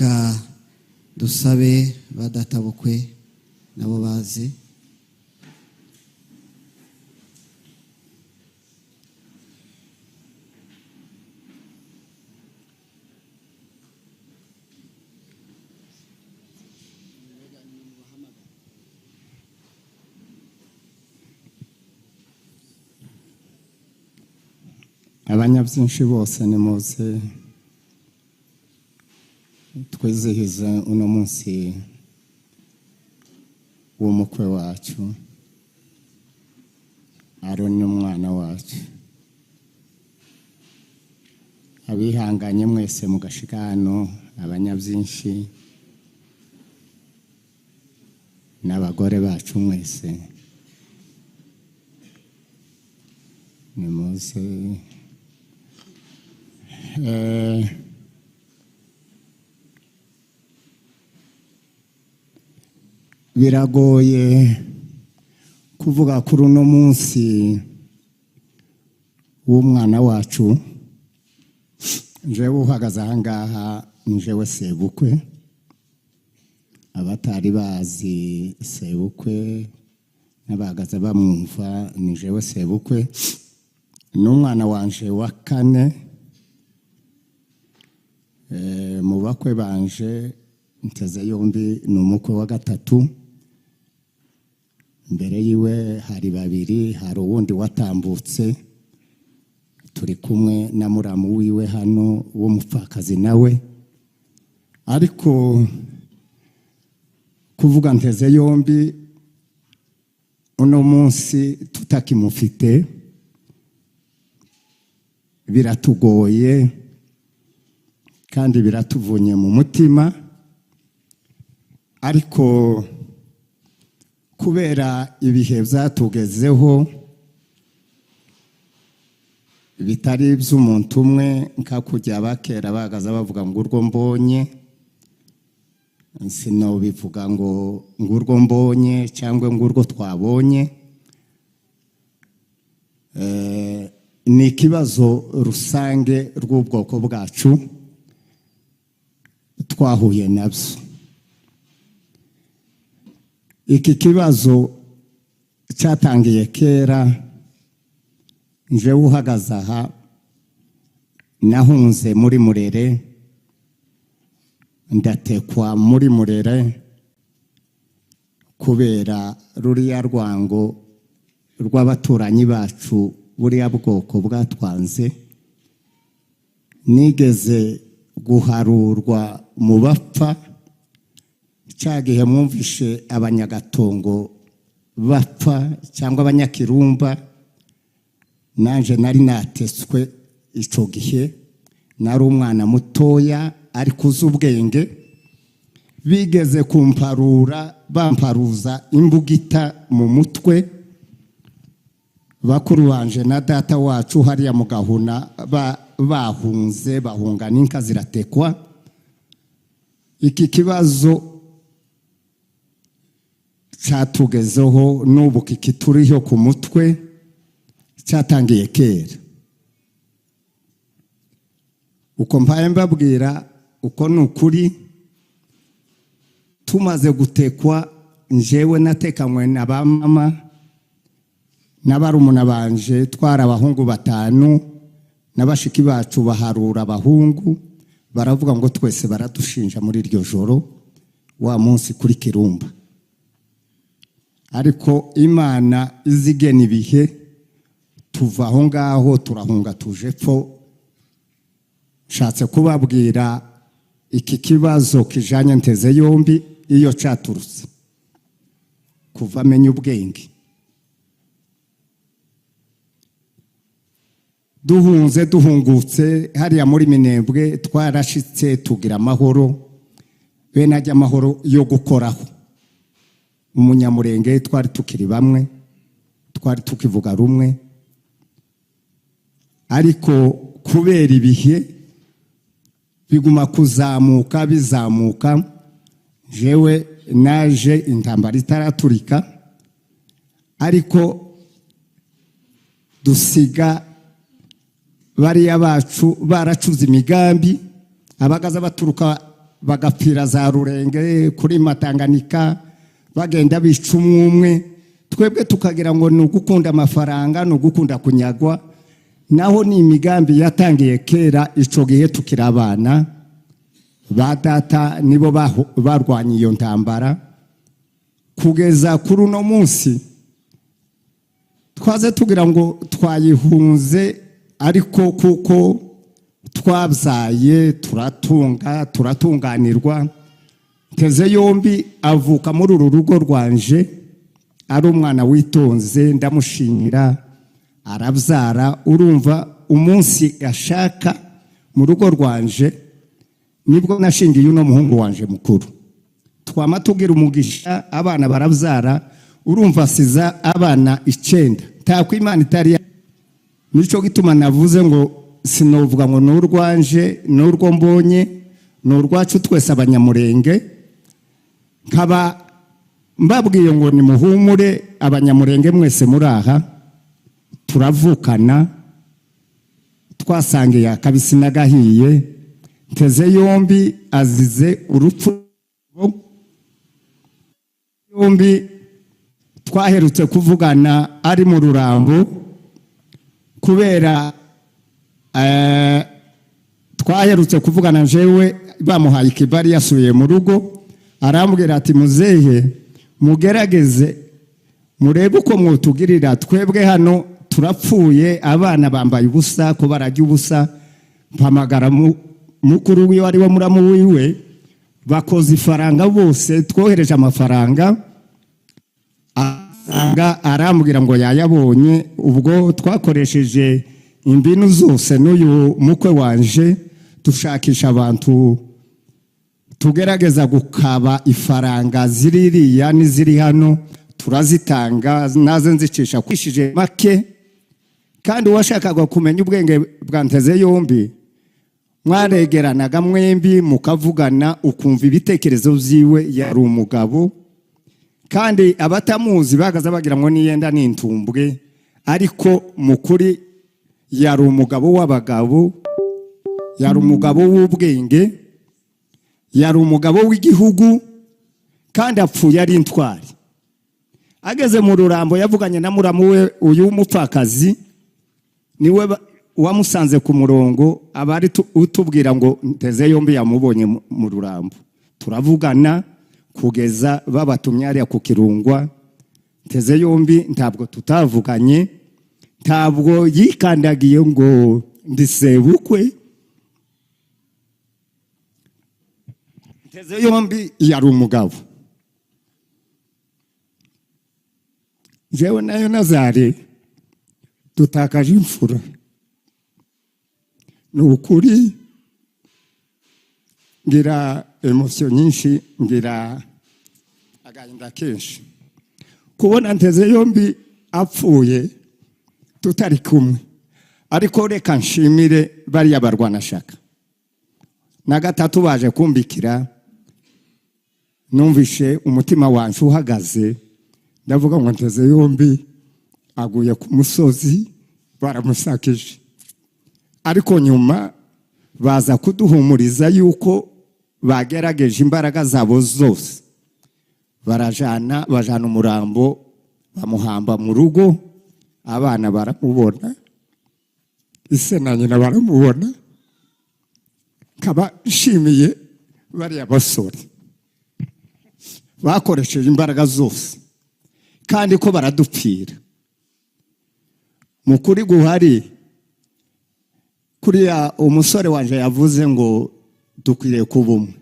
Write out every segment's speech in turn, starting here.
Reka dusabe ba databukwe nabo baze. Abanyabyinshi bose nimuze twizihize uno munsi w'umukwe wacu Aroni umwana wacu. Abihanganye mwese mugashika hano, abanyabyinshi n'abagore bacu mwese nimuze. Biragoye kuvuga kuri uno munsi w'umwana wacu. Njewe uhagaze aha ngaha, njewe sebukwe. Abatari bazi sebukwe n'abahagaze bamwumva, ni jewe sebukwe. Ni umwana wanje wa kane. Mu bakwe banje nteze yombi ni umukwe wa gatatu. Mbere yiwe hari babiri, hari uwundi watambutse turi kumwe na muramu wiwe hano w'umupfakazi nawe. Ariko kuvuga nteze yombi uno munsi tutakimufite biratugoye kandi biratuvunye mu mutima. Ariko kubera ibihe byatugezeho bitari iby'umuntu umwe, nka kujya abakera bahagaze bavuga ngo urwo mbonye, sinobivuga ngo ngurwo mbonye cyangwa ngurwo twabonye. Ni ikibazo rusange rw'ubwoko bwacu twahuye nabyo. Iki kibazo cyatangiye kera. Njewe uhagaze aha nahunze muri Murere, ndatekwa muri Murere kubera ruriya rwango rw'abaturanyi bacu, buriya bwoko bwatwanze. Nigeze guharurwa mu bapfa cya gihe mwumvishe abanyagatongo bapfa cyangwa abanyakirumba, nanje nari nateswe icyo gihe. Nari umwana mutoya ariko uzi ubwenge. Bigeze kumparura, bamparuza imbugita mu mutwe. Bakuru banje na data wacu hariya mu Gahuna bahunze, bahunga n'inka ziratekwa. Iki kibazo cyatugezeho n'ubu kikituriho ku mutwe, cyatangiye kera. Uko mpaye mbabwira uko ni ukuri. Tumaze gutekwa, njewe natekanywe na ba mama n'abarumuna banje, twari abahungu 5, na bashiki bacu baharura abahungu, baravuga ngo twese baradushinja muri iryo joro wa munsi kuri Kirumba. Ariko Imana izigena ibihe, tuva aho ngaho turahunga tuje epfo. Nshatse kubabwira iki kibazo kijanye nteze yombi iyo cyaturutse kuva amenya ubwenge. Duhunze duhungutse hariya muri Minembwe, twarashitse tugira amahoro, bene ajya amahoro yo gukoraho. Umunyamurenge twari tukiri bamwe, twari tukivuga rumwe, ariko kubera ibihe biguma kuzamuka bizamuka. Jewe naje intambara itaraturika, ariko dusiga bariya bacu baracuze imigambi, abagaza baturuka Bagapfira za Rurenge kuri Matanganika, bagenda bica umwe umwe. Twebwe tukagira ngo ni ugukunda amafaranga, ni ugukunda kunyagwa, naho ni imigambi yatangiye kera. Ico gihe tukiri abana, ba data nibo barwanye iyo ntambara kugeza kuri uno munsi. Twaze tugira ngo twayihunze, ariko kuko twabyaye turatunga, turatunganirwa. Nteze yombi avuka muri uru rugo rwanje ari umwana witonze, ndamushimira. Arabyara, urumva umunsi ashaka mu rugo rwanje nibwo nashingiye uno muhungu wanje mukuru. Twama tugira umugisha, abana barabyara. Urumva asiza abana 9, ntako Imana itari. Nicyo gituma navuze ngo sinovuga ngo ni urwanje, ni urwo mbonye, ni urwacu twese Abanyamurenge. Nkaba mbabwiye ngo nimuhumure, Abanyamurenge mwese muri aha, turavukana, twasangiye akabisi n'agahiye. Nteze yombi azize urupfu yombi. Twaherutse kuvugana ari mu Rurambo, kubera twaherutse kuvugana jewe bamuhaye ikibari, yasubiye mu rugo, arambwira ati: "Muzehe, mugerageze murebe uko mwotugirira, twebwe hano turapfuye, abana bambaye ubusa, ko barajya ubusa." Mpamagara mukuru wiwe, ari we muramu wiwe, bakoze ifaranga bose, twohereje amafaranga asanga, arambwira ngo yayabonye. Ubwo twakoresheje imbinu zose n'uyu mukwe wanje, dushakisha abantu, tugerageza gukaba ifaranga ziririya n'iziri hano, turazitanga, naze nzicisha kwishije make. Kandi uwashakaga kumenya ubwenge bwa Nteze yombi, mwaregeranaga mwembi mukavugana, ukumva ibitekerezo byiwe. Yari umugabo, kandi abatamuzi bagaza bagira ngo niyenda n'intumbwe, ariko mu kuri yari umugabo w'abagabo, yari umugabo w'ubwenge, yari umugabo w'igihugu, kandi apfuye ari intwari. Ageze mu Rurambo yavuganye na muramu we uyu w'umupfakazi, niwe wamusanze ku murongo, aba ari utubwira ngo Nteze yombi yamubonye mu Rurambo. Turavugana kugeza babatumye hariya ku Kirungwa. Nteze yombi ntabwo tutavuganye, ntabwo yikandagiye ngo ndi sebukwe. Nteze yombi yari umugabo. Jewe nayo Nazari dutakaje imfura, ni ukuri ngira émotion nyinshi, ngira agahinda kenshi kubona Nteze yombi apfuye tutari kumwe. Ariko reka nshimire bariya barwanashaka na gatatu baje kumbikira. Numvishe umutima wanje uhagaze, ndavuga ngo Nteze yombi aguye ku musozi, baramusakije. Ariko nyuma baza kuduhumuriza yuko bagerageje imbaraga zabo zose, barajana, bajana umurambo, bamuhamba mu rugo, abana baramubona, ise na nyina baramubona. Nkaba nshimiye bariya basore bakoresheje imbaraga zose, kandi ko baradupfira mu kuri guhari. Kuriya umusore wanje yavuze ngo dukwiriye kuba umwe,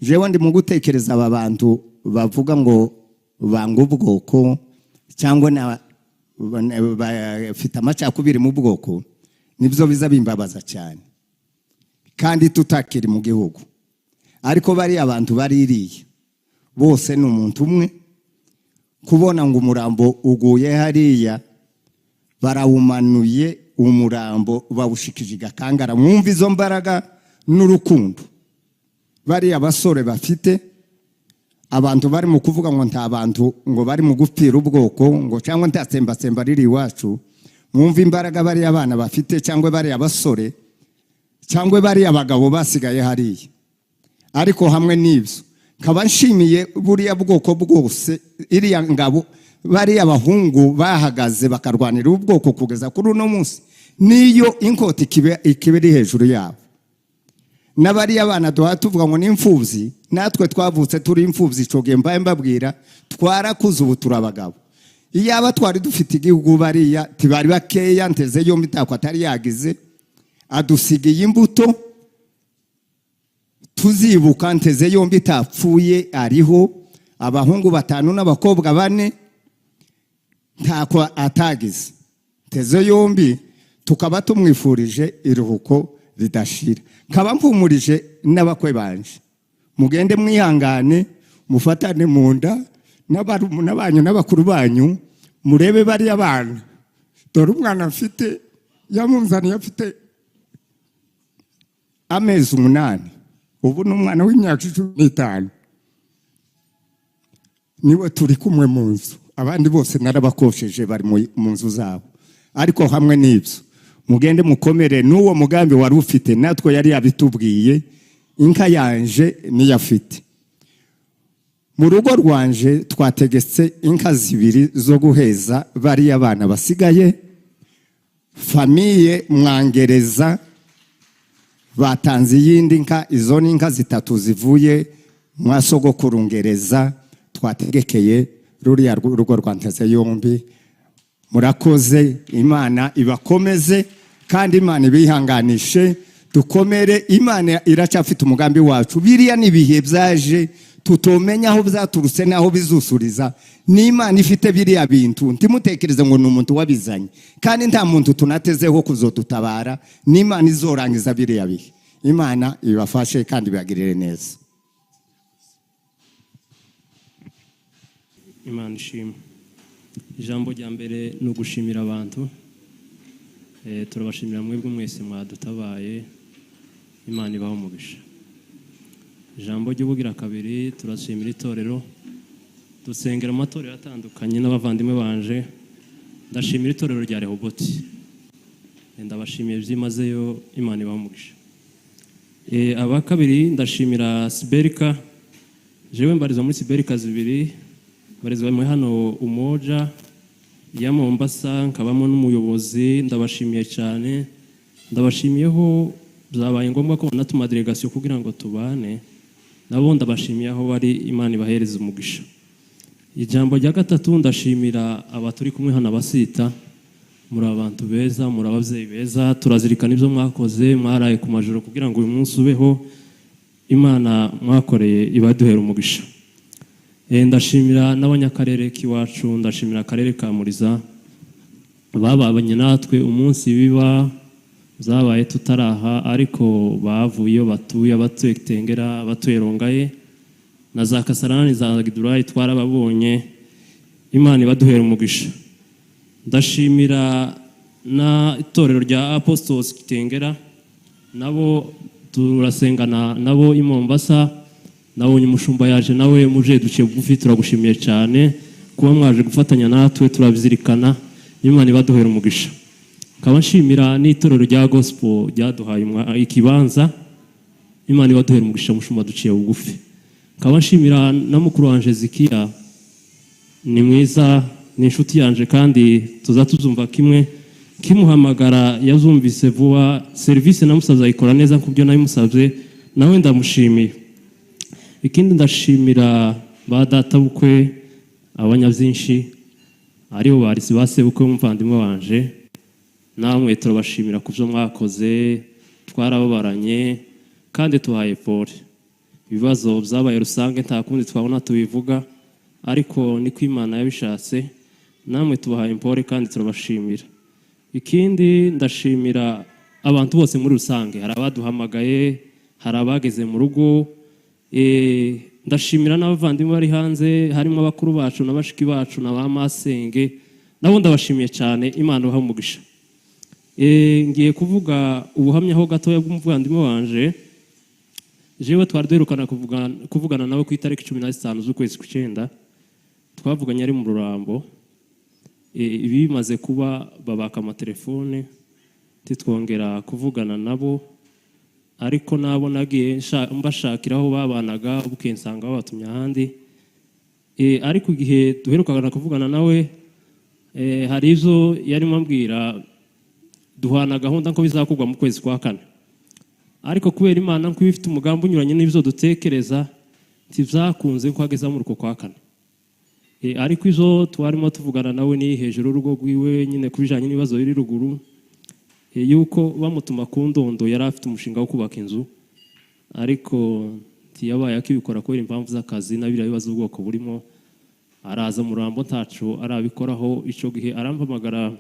jewe ndi mu gutekereza aba bantu bavuga ngo banga ubwoko cyangwa bafite amacakubiri mu bwoko, nibyo biza bimbabaza cyane, kandi tutakiri mu gihugu. Ariko bariya abantu baririye bose ni umuntu umwe. Kubona ngo umurambo uguye hariya, barawumanuye, umurambo bawushikije igakangara, mwumva izo mbaraga n'urukundo bariya basore bafite. Abantu bari mu kuvuga ngo nta bantu ngo bari mu gupfira ubwoko, ngo cyangwa nta tsembatsemba riri iwacu, mwumva imbaraga bariya bana bafite, cyangwa bariya basore, cyangwa bariya bagabo basigaye hariya. Ariko hamwe n'ibyo, nkaba nshimiye buriya bwoko bwose, iriya ngabo, bariya bahungu bahagaze bakarwanira ubwoko kugeza kuri uno munsi, niyo inkota ikiba iri hejuru yabo. N'abariya bana duha tuvuga ngo ni imfubyi, natwe twavutse turi imfubyi. Icyo gihe mbaye mbabwira, twarakuze, ubu turi abagabo. Iyaba twari dufite igihugu, bariya tibari bakeya. Nteze yombi ntako atari yagize, adusigiye imbuto tuzibuka. Nteze yombi itapfuye, ariho abahungu batanu n'abakobwa bane. Ntako atagize Nteze yombi, tukaba tumwifurije iruhuko ridashira. Nkaba mpumurije n'abakwe banje: mugende mwihangane, mufatane mu nda n'abarumuna banyu n'abakuru banyu, murebe bariya bana. Dore umwana mfite, yamunzaniye afite amezi 8, ubu ni umwana w'imyaka 15, niwe turi kumwe mu nzu. Abandi bose narabakosheje, bari mu nzu zabo. Ariko hamwe n'ibyo, mugende mukomere n'uwo mugambi wari ufite, natwe yari yabitubwiye. Inka yanje niyo afite. Mu rugo rwanje twategetse inka zibiri zo guheza bariya bana basigaye. Famille Mwangereza batanze iyindi nka. Izo ni inka zitatu zivuye mwa sogokuru Ngereza, twategekeye ruriya rugo rwa Nteze yombi. Murakoze, Imana ibakomeze kandi Imana ibihanganishe. Dukomere, Imana iracyafite umugambi wacu. Biriya ni ibihe byaje tutomenya aho byaturutse n'aho bizusuriza. Ni Imana ifite biriya bintu, ntimutekereze ngo ni umuntu wabizanye, kandi nta muntu tunatezeho kuzodutabara. Ni Imana izorangiza biriya bihe. Imana ibafashe kandi ibagirire neza. Imana ishimwe. Ijambo rya mbere ni ugushimira abantu. Turabashimira mwebwe mwese mwadutabaye, Imana ibahe umugisha. Ijambo ry'ubugira kabiri, turashimira itorero. Dusengera amatorero atandukanye n'abavandimwe banje. Ndashimira itorero rya Rehoboti, ndabashimiye byimazeyo, Imana ibahe umugisha. Aba kabiri, ndashimira Siberika. Jewe mbarizwa muri Siberika zibiri, mbarizwa muri hano Umoja ya Mombasa, nkabamo n'umuyobozi. Ndabashimiye cyane, ndabashimiyeho byabaye ngombwa ko banatuma delegation kugira ngo tubane nabo. Ndabashimiye aho bari, Imana ibahereze umugisha. Ijambo rya gatatu, ndashimira aba turi kumwe hano, abasita. Muri abantu beza, muri ababyeyi beza, turazirikana ibyo mwakoze, mwaraye ku majoro kugira ngo uyu munsi ubeho. Imana mwakoreye ibaduhera umugisha. Ndashimira n'abanyakarere k'iwacu, ndashimira akarere ka Muriza babanye natwe umunsi biba byabaye tutaraha, ariko bavuye iyo batuye, abatuye Kitengera, abatuye Rongaye na za Kasarani, za Gidurayi, twarababonye. Imana ibaduhera umugisha. Ndashimira na itorero rya Apostles Kitengera, nabo turasengana nabo i Mombasa. Nabonye umushumba yaje nawe muje, duciye bugufi, turagushimiye cyane kuba mwaje gufatanya natwe, turabizirikana. Imana ibaduhera umugisha. Nkaba nshimira n'itorero rya Gospel ryaduhaye ikibanza. Imana ibaduhera umugisha, mushumba, duciye bugufi. Nkaba nshimira na mukuru wanje Zikiya, ni mwiza, ni inshuti yanje kandi tuza tuzumva kimwe. Kimuhamagara yazumvise vuba, serivisi namusabye ayikora neza kubyo nabimusabye, nawe ndamushimiye. Ikindi, ndashimira ba databukwe, abanyabyinshi, aribo barisi ba sebukwe w'umuvandimwe wanje. Namwe turabashimira ku byo mwakoze, twarababaranye kandi tuhaye pole. Ibibazo byabaye rusange, nta kundi twabona tubivuga, ariko niko Imana yabishatse. Namwe tubahaye pole kandi turabashimira. Ikindi, ndashimira abantu bose muri rusange. Hari abaduhamagaye, hari abageze mu rugo. Ndashimira n'abavandimwe bari hanze, harimo abakuru bacu na bashiki bacu na ba masenge, nabo ndabashimiye cyane, Imana ibahe umugisha. Ngiye kuvuga ubuhamya ho gatoya bw'umuvandimwe wanje. Jewe twari duherukana kuvugana nawe ku itariki 15 z'ukwezi kw'icyenda, twavuganye ari mu Rurambo. Ibi bimaze kuba, babaka amatelefone, titwongera kuvugana nabo. Ariko nabo nagiye mbashakira aho babanaga, bukeye nsanga babatumye ahandi. Ariko igihe duherukaga kuvugana nawe, hari ibyo yarimo ambwira, duhana gahunda ko bizakorwa mu kwezi kwa kane. Ariko kubera Imana ko iba ifite umugambi unyuranye n'ibyo dutekereza, ntibyakunze ko ageza muri uko kwa kane. Ariko izo twarimo tuvugana nawe ni hejuru y'urugo rwiwe nyine, ku bijyanye n'ibibazo biri ruguru, yuko bamutuma ku Ndondo, yari afite umushinga wo kubaka inzu, ariko ntiyabaye akibikora kubera impamvu z'akazi na biriya bibazo ubwoko burimo. Araza murambo ntaco arabikoraho. Ico gihe arampamagara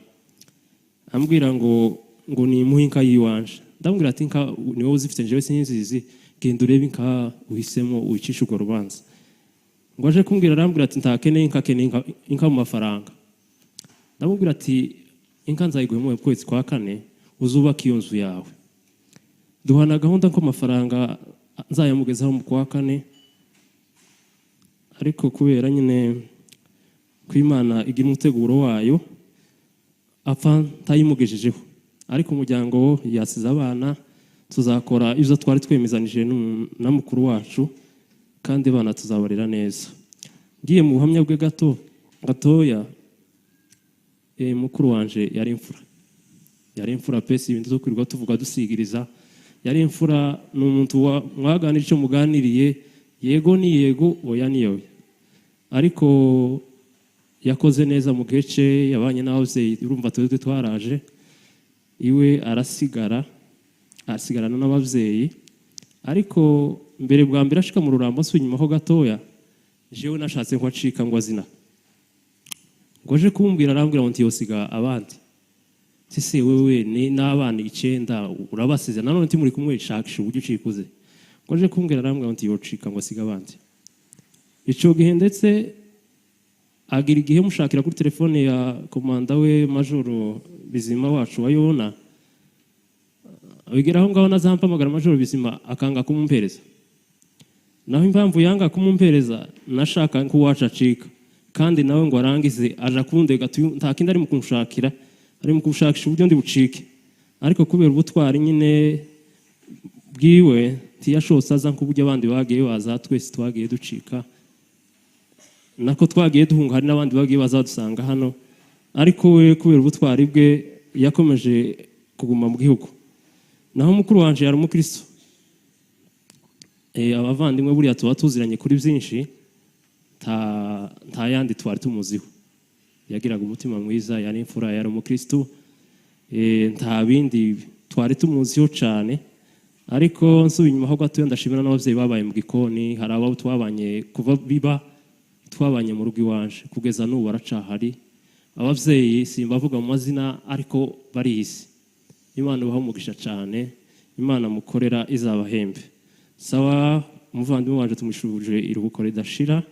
ambwira ngo nimuhe inka yiwanje. Ndamubwira ati: "Inka ni wowe uzifite, njyewe sinzizi, genda urebe inka uhisemo uyicishe urwo rubanza." Ngo aje kumbwira, arambwira ati ntakeneye inka, akeneye inka mu mafaranga. Ndamubwira ati: "Inka nzayiguhe mu kwezi kwa kane, uzubake iyo nzu yawe." Duhana gahunda ko amafaranga nzayamugezaho mu kwa kane. Ariko kubera nyine ko Imana igira umuteguro wayo, apfa ntayimugejejeho. Ariko umuryango yasize abana, tuzakora ibyo twari twemezanije na mukuru wacu, kandi abana tuzabarera neza. Ngiye mu buhamya bwe gato gatoya, mukuru wanje yari imfura, yari imfura pe. Si ibintu zo kwirirwa tuvuga dusigiriza. Yari imfura, ni umuntu mwaganira icyo muganiriye, yego ni yego, oya ni oya. Ariko yakoze neza mu gihe cye, yabanye n'ababyeyi. Urumva twebwe twaraje iwe arasigara, asigarana n'ababyeyi. Ariko mbere bwa mbere ashika mu Rurambo, asubiye inyuma ho gatoya, jewe nashatse ko acika ngo azina. Ngo aje kumbwira, arambwira ngo ntiyosiga abandi. Sise wewe ni n'abana 9 urabasize, nanone ntimuri kumwe, shakisha uburyo ucikuze. Ngo aje kumbwira, arambwira ngo ntiyocika ngo asige abandi. Ico gihe ndetse agira igihe mushakira kuri telefone ya komanda we, Majoro Bizima wacu wa Yona. Bigera aho ngaho nazampamagara Majoro Bizima, akanga kumumpereza. Naho impamvu yanga kumumpereza, nashaka ko uwacu acika, kandi nawe ngo arangize aja kundega. Nta kindi ari mu kunshakira, ari mu kunshakisha uburyo ndi bucike. Ariko kubera ubutwari nyine bwiwe, ntiyashotse aza nk'uburyo abandi bagiye baza. Twese twagiye ducika, nako twagiye duhunga, hari n'abandi bagiye bazadusanga hano. Ariko we kubera ubutwari bwe yakomeje kuguma mu gihugu. Naho mukuru wanje yari umukristo. Abavandimwe buriya tuba tuziranye kuri byinshi, nta yandi twari tumuziho. Yagiraga umutima mwiza, yari imfura, yari umukristo. Nta bindi twari tumuziho cyane. Ariko nsubiye inyuma ho gatoya, ndashimira n'ababyeyi babaye mu gikoni. Hari abo twabanye kuva biba, twabanye mu rugo iwanje kugeza n'ubu baracahari. Ababyeyi simbavuga mu mazina, ariko barizi. Imana ibaha umugisha cyane, Imana mukorera izabahembe. Sawa, umuvandimwe waje tumushubuje iruhuko ridashira.